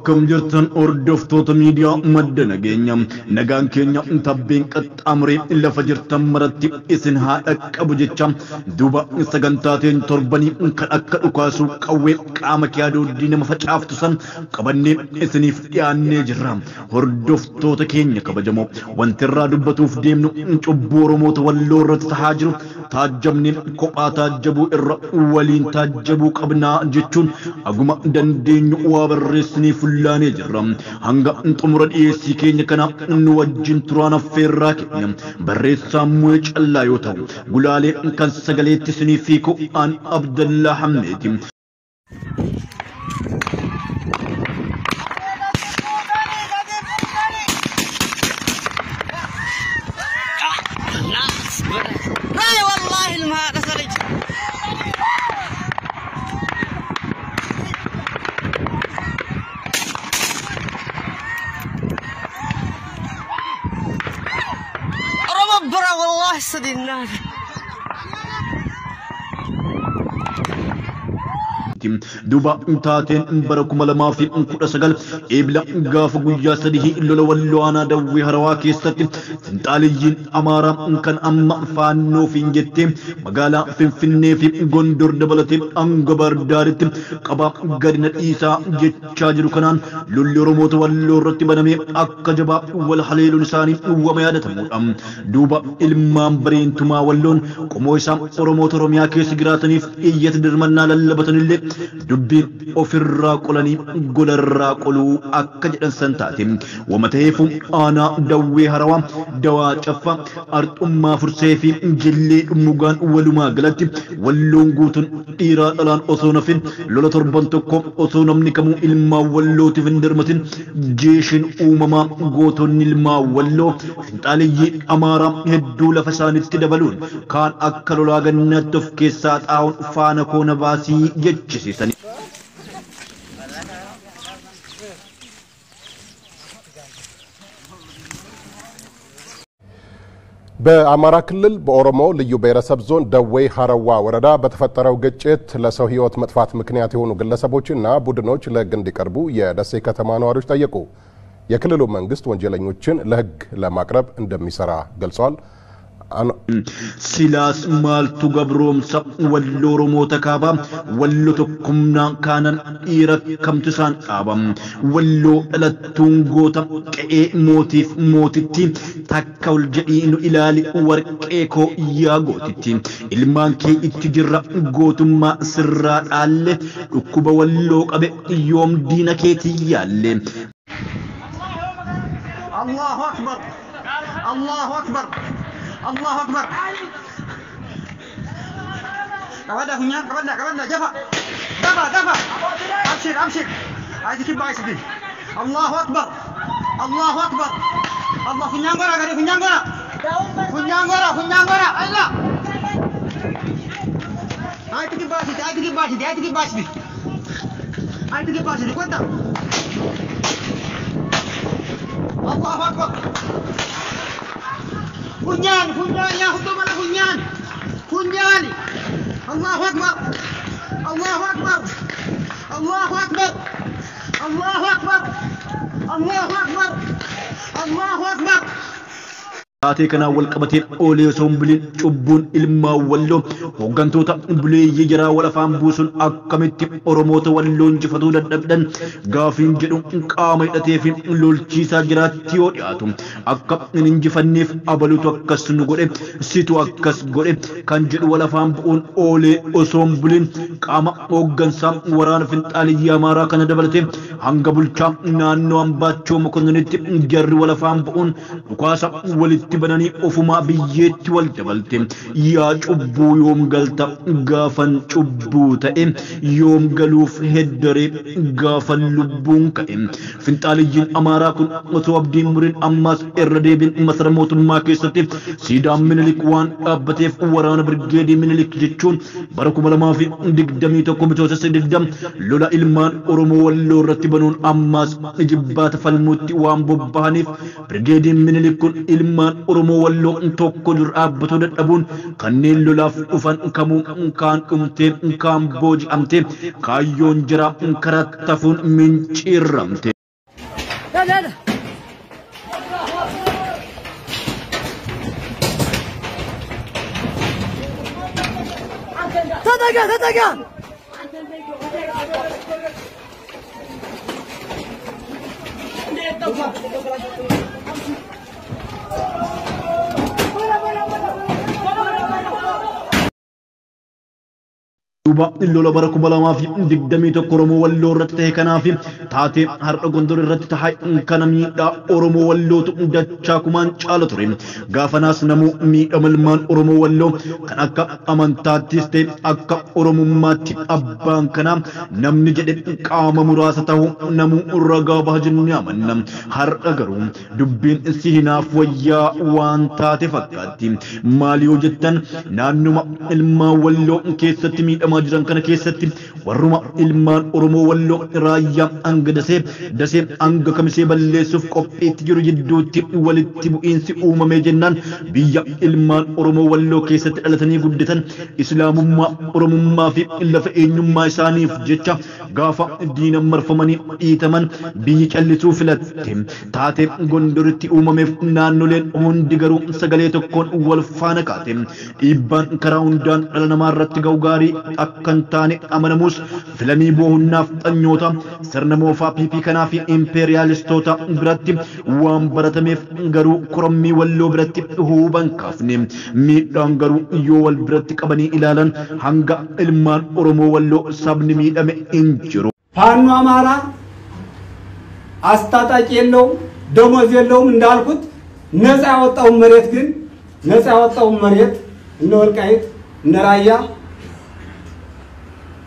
Akkam jirtan hordoftoota miidiyaa madda nageenya, nagaan keenya tabbeen qaxxaamuree lafa jirtan maratti isin haa dhaqqabu jecha, duuba sagantaateen torbanii kan akka dhukaasuu qawwee qaama kiyaadoodii nama facaaftu san qabannee isiniif dhiyaannee jirra. Hordoftoota keenya kabajamoo, wanti irraa dubbatuuf deemnu cubbuu Oromoota Walloo irratti tahaa jiru taajjabnee kophaa taajjabuu irra waliin taajjabuu qabnaa jechuun aguma dandeenyu waa barreessinee fullaanee jirra. Hanga xumura dhiyeessii keenya kana nu wajjin turaan affeerraa keenya. Barreessaan Mu'ee Callaa yoo ta'u, gulaalee kan sagaleetti isiniif hiiku an Abdallaa Hammeeti. لا والله الماء غسلت. ربنا والله سدي النار. Duuba taateen bara 2019 eebila gaafa guyyaa 3 lola Walloo aanaa Dawwee Harawaa keessatti finxaaliyyiin Amaaraa kan amma faannoo fiin jettee magaalaa Finfinnee fi Gondor dabalatee hanga Baardaaritti qabaa gadi na dhiisaa jechaa jiru kanaan lolli Oromoota Walloo irratti banamee akka jabaa wal haleeluun isaanii wama yaadatamudha. Duuba ilmaan bareentumaa Walloon qomoo isaa Oromoota Oromiyaa keessa jiraataniif iyyata dirmannaa lallabatanillee dubbiin ofirraa qolanii golarraa qoluu akka jedhan san taate. Wama ta'eefu aanaa Dawwee Harawaa, Dawaa Caffa, Arxummaa Fursee fi Jillee Dhummugaan walumaa galatti Walloon guutuun dhiiraa dhalaan osoo nafin lola torban tokko osoo namni kamuu ilmaan Wallootiif hin dirmatin jeeshin uumamaa gootonni ilmaan Walloo finxaaliyyii Amaaraa hedduu lafa isaanitti dabaluun kaan akka lolaa gannaatti of keessaa xaa'uun faana koona baasii jechisiisani. በአማራ ክልል በኦሮሞ ልዩ ብሔረሰብ ዞን ደዌ ሀረዋ ወረዳ በተፈጠረው ግጭት ለሰው ሕይወት መጥፋት ምክንያት የሆኑ ግለሰቦችና ቡድኖች ለሕግ እንዲቀርቡ የደሴ ከተማ ነዋሪዎች ጠየቁ። የክልሉ መንግስት ወንጀለኞችን ለሕግ ለማቅረብ እንደሚሰራ ገልጸዋል። Silaas maaltu gabroomsa Walloo Oromoota kaabaa Wallo tokkumnaa kaanan dhiira kamtu isaan dhaaba. Walloo dhalattuun goota qe'ee mootiif mootitti takka ol jedhii nu ilaali warqee koo yaa gootitti. Ilmaan kee itti jirra gootummaa sirraa dhaalle dhukkuba Walloo qabe yoom diina keetii yaalle. الله اكبر، الله اكبر، الله اكبر. كبدا funyaan كبدا كبدا جفا دفا دفا. ابشر ابشر، عايز كيف عايز دي. الله اكبر، الله اكبر، الله. funyaan gora gari funyaan gora funyaan gora funyaan gora الله. عايز كيف عايز دي، عايز كيف عايز دي، عايز كيف عايز دي، عايز كيف عايز دي كنت. الله اكبر. funyaan funyaan يا خطوب انا funyaan funyaan. الله اكبر، الله اكبر، الله اكبر، الله اكبر، الله اكبر، الله اكبر. Taatee kanaan wal qabatee oolee osoo hin bulin cubbuun ilmaan Walloo hooggantoota buleeyyii jaraa wal afaan buusuun akkamitti Oromoota Walloo injifatuu dadhabdan gaafiin jedhu qaama hidhatee fi lolchiisaa jiraatti yoo dhiyaatu akka hin injifanneef abalutu akkas nu godhe situ akkas godhe kan jedhu wal afaan bu'uun oolee osoo hin bulin qaama hooggansaa waraana finxaaliyyii Amaaraa kana dabalatee hanga bulchaa naannoo Ambaachoo Mokonnitti jarri wal afaan bu'uun dhukaasa walitti bananii ofumaa biyyeetti wal dabalte. Yaa cubbuu yoom galta gaafan cubbuu ta'e, yoom galuuf heddaree gaafan lubbuun ka'e. Finxaaliyyiin Amaaraa kun osoo abdiin muriin ammaas irra deebiin masara mootummaa keessatti siidaan Minilik waan dhaabbateef waraana birgeedii Minilik jechuun bara 2021 bitootessa 20 lola ilmaan Oromoo Walloo irratti banuun ammaas jibbaata falmuutti waan bobba'aniif birgeediin Minilik kun ilmaan Oromoo Walloo tokko dur dhaabbatoo dadhabuun kanneen lolaaf dhufan kamuu kaan dhumtee kaan booji'amte kaayyoon jira karaa tafuun minciirramte. ተጠጋ ተጠጋ። Duuba lola bara 2021 Oromoo Walloo irratti ta'e kanaaf taatee har'a Gondor irratti taa'e kana miidhaa Oromoo Wallootu dachaa kumaan caala ture. Gaafanaas namuu miidhama ilmaan Oromoo Walloo kan akka amantaattis ta'e akka Oromummaatti abbaan kanaa namni jedhe qaama muraasa ta'uu namuu ragaa baha jennee amanna. Har'a garuu dubbiin si hinaaf wayyaa waan taate fakkaatti. Maali yoo jettan naannuma ilmaan Walloo keessatti miidhama jiran kana keessatti warruma ilmaan Oromoo Walloo raayyaa hanga Dasee, Dasee hanga Kamisee balleessuuf qophiitti jiru jidduutti walitti bu'iinsi uumamee jennaan biyya ilmaan Oromoo Walloo keessatti dhalatanii guddatan Islaamummaa, Oromummaa fi lafa eenyummaa isaaniif jecha gaafa diina marfamanii dhiitaman biyyi callisuu filatte. Taatee Gondoritti uumameef naannoleen hundi garuu sagalee tokkoon wal faana kaate. Dhiibbaan karaa hundaan dhala namaa irratti ga'u gaarii akka hin taane amanamus filanii boohunnaaf xanyoota sirna moofaa PP kanaa fi impeeriyaalistoota biratti waan baratameef garuu korommii Walloo biratti huban kaafne. Miidhaan garuu yoo wal biratti qabanii ilaalan hanga ilmaan Oromoo Walloo sabni miidhame hin jiru. ፋኖ አማራ አስታጣቂ የለውም፣ ደሞዝ የለውም። እንዳልኩት ነፃ ያወጣውን መሬት ግን ነፃ ያወጣውን መሬት እነ ወልቃይት፣ እነ ራያ፣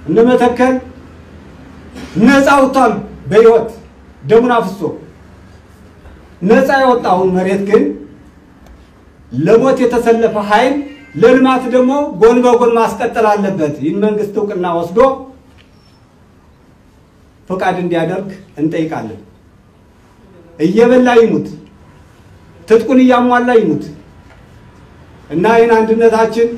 እነ መተከል ነፃ ወጥቷል። በህይወት ደሙን አፍሶ ነፃ ያወጣውን መሬት ግን ለሞት የተሰለፈ ኃይል ለልማት ደግሞ ጎን በጎን ማስቀጠል አለበት። ይህን መንግስት እውቅና ወስዶ ፈቃድ እንዲያደርግ እንጠይቃለን። እየበላ ይሙት፣ ትጥቁን እያሟላ ይሙት እና ይህን አንድነታችን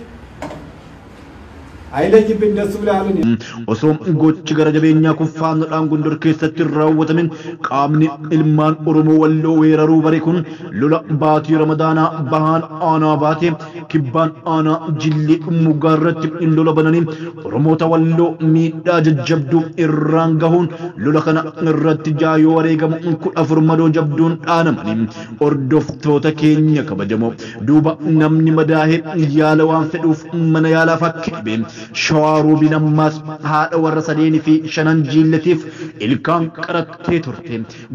አይለይብን ደስ ብሎ ያለን። Osoo gochi gara jabeenyaa kun faannoodhaan Gondor keessatti hin raawwatamin qaamni ilmaan Oromoo Walloo weeraruu bare kun lola baatii Ramadaanaa bahaan aanaa baatee kibbaan aanaa Jillee Dhummugaa irratti lola bananii Oromoota Walloo miidhaa jajjabduu irraan gahuun lola kana irratti jaayoo wareegamu 14 madoo jabduun dhaanamanii. Hordoftoota keenya kabajamoo, duuba namni madaahee yaala waan fedhuuf mana yaalaa fakki dhibe. Shawaa Roobiin ammaas haadha warra sadeenii fi shanan jiillatiif ilkaan qarattee turte.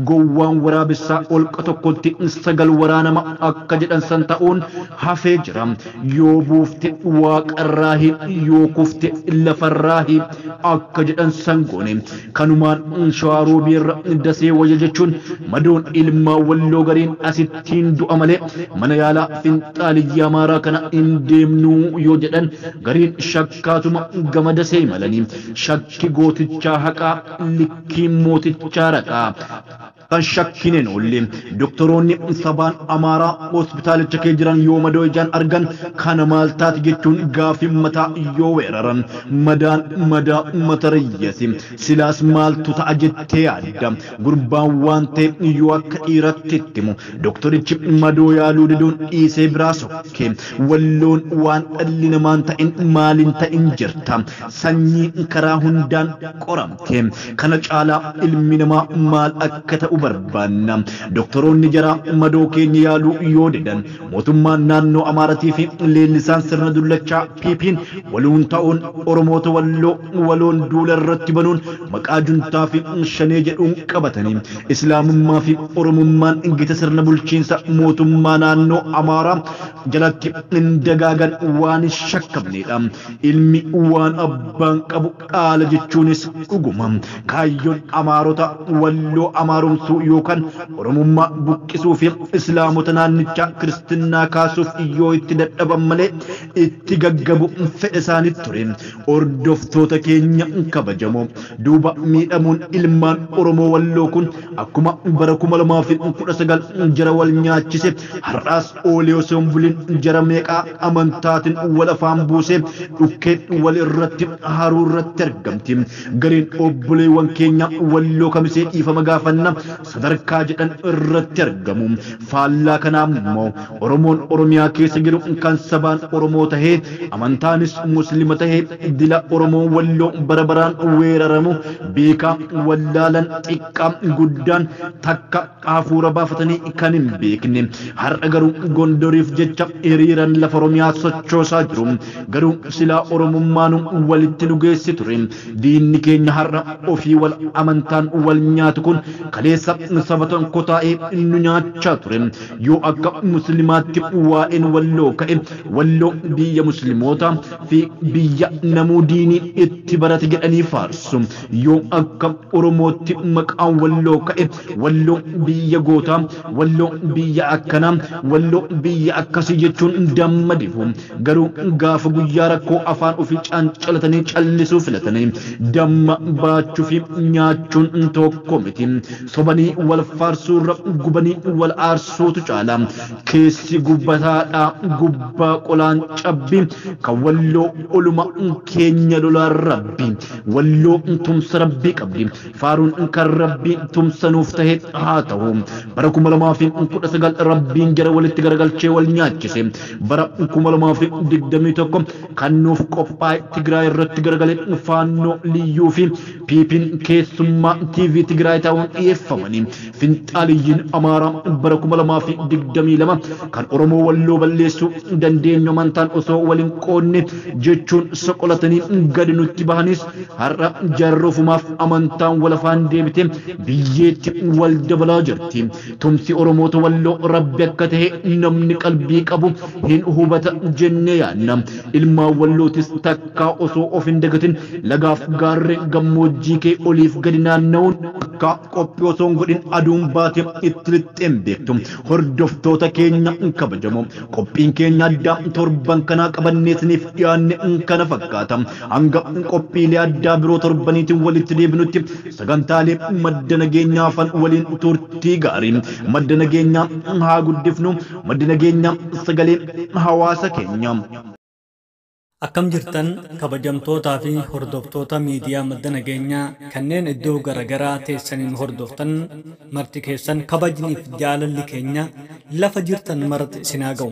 Gowwaan waraabessaa olqa tokkotti sagal waraanama akka jedhan san ta'uun hafee jira. Yoo buufte waaqarraahi, yoo kufte lafarraahi akka jedhan san goone. Kanumaan Shawaa Roobii irra Dasee wayya jechuun madoon ilmaa Walloo gariin asittiin du'a malee mana yaalaa finxaaliyyaa Amaaraa kana hin deemnuu yoo jedhan gariin shakkaatuma gama Dasee imalanii. Shakki gootichaa haqaa, likkiin mootichaa raqaa. Kan shakkineen oolle doktoroonni sabaan Amaaraa hospitaalicha kee jiran yoo madoo ijaan argan kana maal taati jechuun gaafii mataa yoo weeraran madaan madaa matarayyasi silaas maaltu ta'a jettee yaadda. Gurbaan waan ta'e yoo akka dhiiratti itti himu doktorichi madoo yaaluu diduun dhiisee biraa sokke. Walloon waan dhalli namaan ta'in maaliin ta'in jirta. Sanyii karaa hundaan qoramte. Kana caalaa ilmi namaa maal akka ta'u barbaanna? Doktoroonni jaraa madoo keenya yaaluu yoo didan mootummaan naannoo Amaaratii fi leellisaan sirna dullachaa PP'n waluun ta'uun Oromoota Walloo waloon duula irratti banuun maqaa juntaa fi shanee jedhuun qabatanii Islaamummaa fi Oromummaan gita sirna bulchiinsa mootummaa naannoo Amaaraa jalatti hin dagaagan waan shakkamnedha. Ilmi waan abbaan qabu dhaala jechuunis dhuguma. Kaayyoon Amaarota Walloo amaaromsuu yookaan Oromummaa buqqisuu fi Islaamota naannichaa kiristinnaa kaasuuf yoo itti dadhaban malee itti gaggabu fedha isaanii ture. Hordoftoota keenya kabajamoo, duuba miidhamuun ilmaan Oromoo Walloo kun akkuma bara 2019 jara wal nyaachise har'aas oolee osoo hin bulin jara meeqaa amantaatiin wal afaan buusee dhukkee wal irratti haruu irratti argamti. Gareen obboleewwan keenya Walloo Kamisee dhiifama gaafanna sadarkaa jedhan irratti argamu. Faallaa kanaa immoo Oromoon Oromiyaa keessa jiru kan sabaan Oromoo tahee amantaanis Muslima tahee dila Oromoo Walloo bara baraan weeraramu beekaa wallaalan xiqqaa guddaan takka hafuura baafatanii kan hin beekne. Har'a garuu Gondoriif jecha hiriiran lafa Oromiyaa sochoosaa jiru. Garuu silaa Oromummaanu walitti nu geessi ture. Diinni keenya har'a ofii wal amantaan wal nyaatu kun kaleessa saba tokko taa'ee nu nyaachaa ture. Yoo akka Muslimaatti waa'een Walloo ka'e, Walloo biyya Musliimoota fi biyya namuu diinii itti barate jedhanii faarsu. Yoo akka Oromootti maqaan Walloo ka'e, Walloo biyya gootaa, Walloo biyya akkanaa, Walloo biyya akkasii jechuun damma dibu. Garuu gaafa guyyaa rakkoo afaan ofii cancalatanii callisuu filatanii damma baachuu fi nyaachuun tokko miti. Sobanii wal faarsuurra gubanii wal aarsuutu caala. Keessi gubbataadhaa gubbaa qolaan cabbi kan Walloo oluma keenya lolaan Rabbi. Walloo tumsa Rabbii qabdi. Faaruun kan Rabbii tumsa nuuf tahe haa ta'u. Bara 2019 Rabbiin jara walitti garagalchee wal nyaachise. Bara 2021 kan nuuf qophaa'e Tigraay irratti garagalee Faannoo Liyyuu fi Piipiin keessummaa TV Tigraay ta'uun dhiyeeffamanii. Finxaaliyyiin Amaaraa bara 2022 kan Oromoo Walloo balleessuu dandeenyu amantaan osoo waliin qoodne jechuun soqolatanii gadi nutti bahanis har'a jarrofumaaf amantaan wal afaan deebite biyyeetti wal dabalaa jirti. Tumsi Oromoota Walloo Rabbi akka ta'e namni qalbii qabu hin hubata jennee yaadna. Ilmaan Wallootis takkaa osoo of hin dagatin lagaaf gaarreen gammoojjii kee oliif gadi naanna'uun akka qophii osoo hin godhin aduun baate itti lixxeen beektu. Hordoftoota keenya kabajamoo, qophiin keenya addaa torban kanaa qabanneetiniif dhiyaanne kana fakkaata. Hanga qophiilee addaa biroo torbaniitiin walitti deebinutti sagantaalee Madda Nageenyaa fan waliin turtii gaarii. Madda Nageenyaa haa guddifnu. Madda Nageenyaa sagalee hawaasa keenya. Akkam jirtan kabajamtootaa fi hordoftoota miidiyaa Madda Nageenyaa kanneen iddoo garaagaraa teessaniin hordoftan marti keessan, kabajniif jaalalli keenya lafa jirtan maratti isin haa ga'u.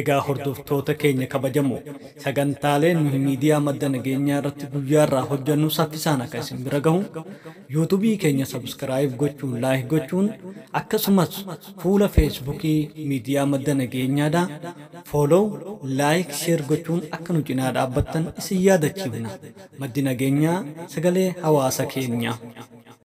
Egaa hordoftoota keenya kabajamoo, sagantaaleen nuyi miidiyaa Madda Nageenyaa irratti guyyaarraa hojjennu saffisaan akka isin bira gahu yuutuubii keenya subscribe gochuun, like gochuun, akkasumas fuula Feesbuukii miidiyaa Madda Nageenyaadhaa follow, like, share gochuun akka nu cinaa dhaabbattan isin yaadachiifna. Maddi Nageenyaa sagalee hawaasa keenyaa.